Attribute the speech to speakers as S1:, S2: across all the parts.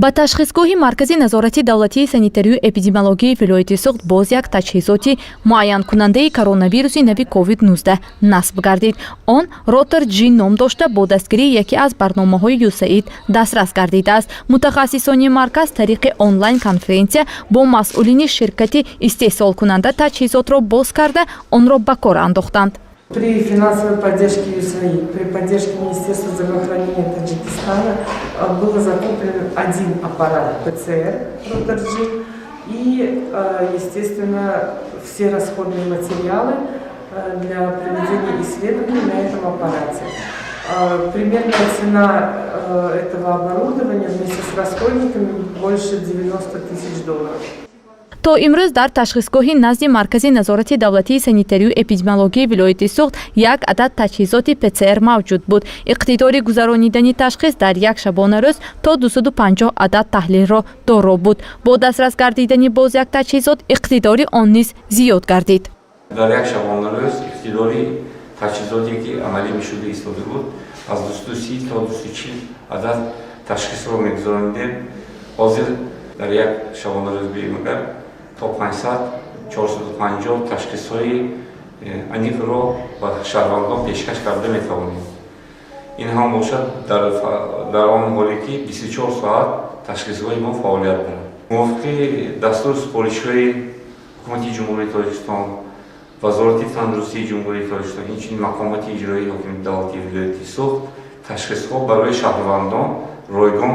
S1: Ба ташхисгоҳи Маркази назорати давлатии санитарию эпидемиологияи вилояти Суғд боз як таҷҳизоти муайянкунандаи коронавируси нави COVID-19 насб гардид. Он Ротор G ном дошта, бо дастгирии яке аз барномаҳои ЮСАИД дастрас гардидааст. Мутахассисони марказ тариқи онлайн конференсия бо масъулини ширкати истеҳсолкунанда таҷҳизотро боз карда, онро ба кор андохтанд.
S2: При финансовой поддержке ЮСАИД, при поддержке Министерства здравоохранения Таджикистана был закуплен один аппарат ПЦР Ротор G и, естественно, все расходные материалы для проведения исследований на этом аппарате. Примерная цена этого оборудования вместе с расходниками больше 90 тысяч долларов.
S1: То имрӯз дар ташхисгоҳи назди Маркази назорати давлатии санитарию эпидемиологияи вилояти Суғд як адад таҷҳизоти ПЦР мавҷуд буд. Иқтидори гузаронидани ташхис дар як шабонарӯз то 250 адад таҳлилро доро буд. Бо дастрас гардидани боз як таҷҳизот иқтидори он низ зиёд гардид.
S3: Дар як шабонарӯз иқтидори таҷҳизоте, ки амалӣ мешуда истода буд, аз 230 то 240 адад ташхисро мегузаронидем. Ҳозир дар як шабонарӯз бемагар то 500, 450 ташхисҳои аниқро ба шаҳрвандон пешкаш карда метавонем. Ин ҳам бошад дар он ҳоле, ки 24 соат ташхисгоҳи мо фаъолият дорад. Мувофиқи дастуру супоришҳои Ҳукумати Ҷумҳурии Тоҷикистон, Вазорати тандурустии Ҷумҳурии Тоҷикистон, инчунин мақомоти иҷроии ҳокимияти давлатии вилояти Суғд, ташхисҳо барои шаҳрвандон ройгон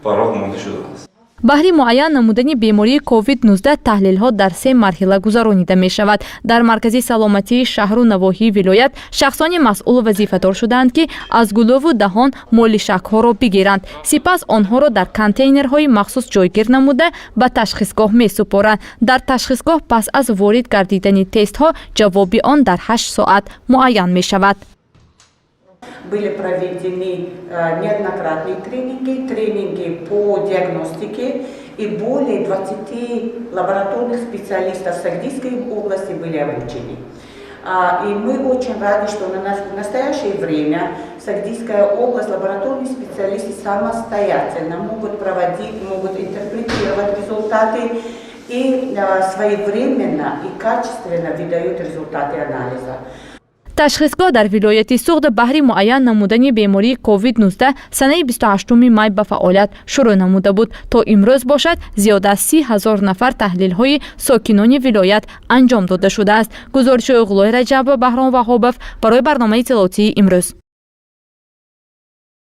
S3: ба роҳ монда шудааст.
S1: Баҳри муайян намудани бемории COVID-19 таҳлилҳо дар се марҳила гузаронида мешавад. Дар маркази саломатии шаҳру навоҳии вилоят шахсони масъул вазифадор шудаанд, ки аз гулӯву даҳон молишакҳоро бигиранд, сипас онҳоро дар контейнерҳои махсус ҷойгир намуда, ба ташхисгоҳ месупоранд. Дар ташхисгоҳ пас аз ворид гардидани тестҳо ҷавоби он дар 8 соат муайян мешавад.
S4: Были проведены неоднократные тренинги, тренинги по диагностике, и более 20 лабораторных специалистов Согдийской области были обучены. И мы очень рады, что в настоящее время Согдийская область, лабораторные специалисты самостоятельно могут проводить, могут интерпретировать результаты и своевременно и качественно выдают результаты анализа.
S1: Ташхисгоҳ дар вилояти Суғд баҳри муайян намудани бемории COVID-19 санаи 28 май ба фаъолият шурӯъ намуда буд. То имрӯз бошад, зиёда аз 30 000 нафар таҳлилҳои сокинони вилоят анҷом дода шудааст. Гузориши Оғлои Раҷабова, Баҳром Ваҳобов барои барномаи иттилоотии «Имрӯз».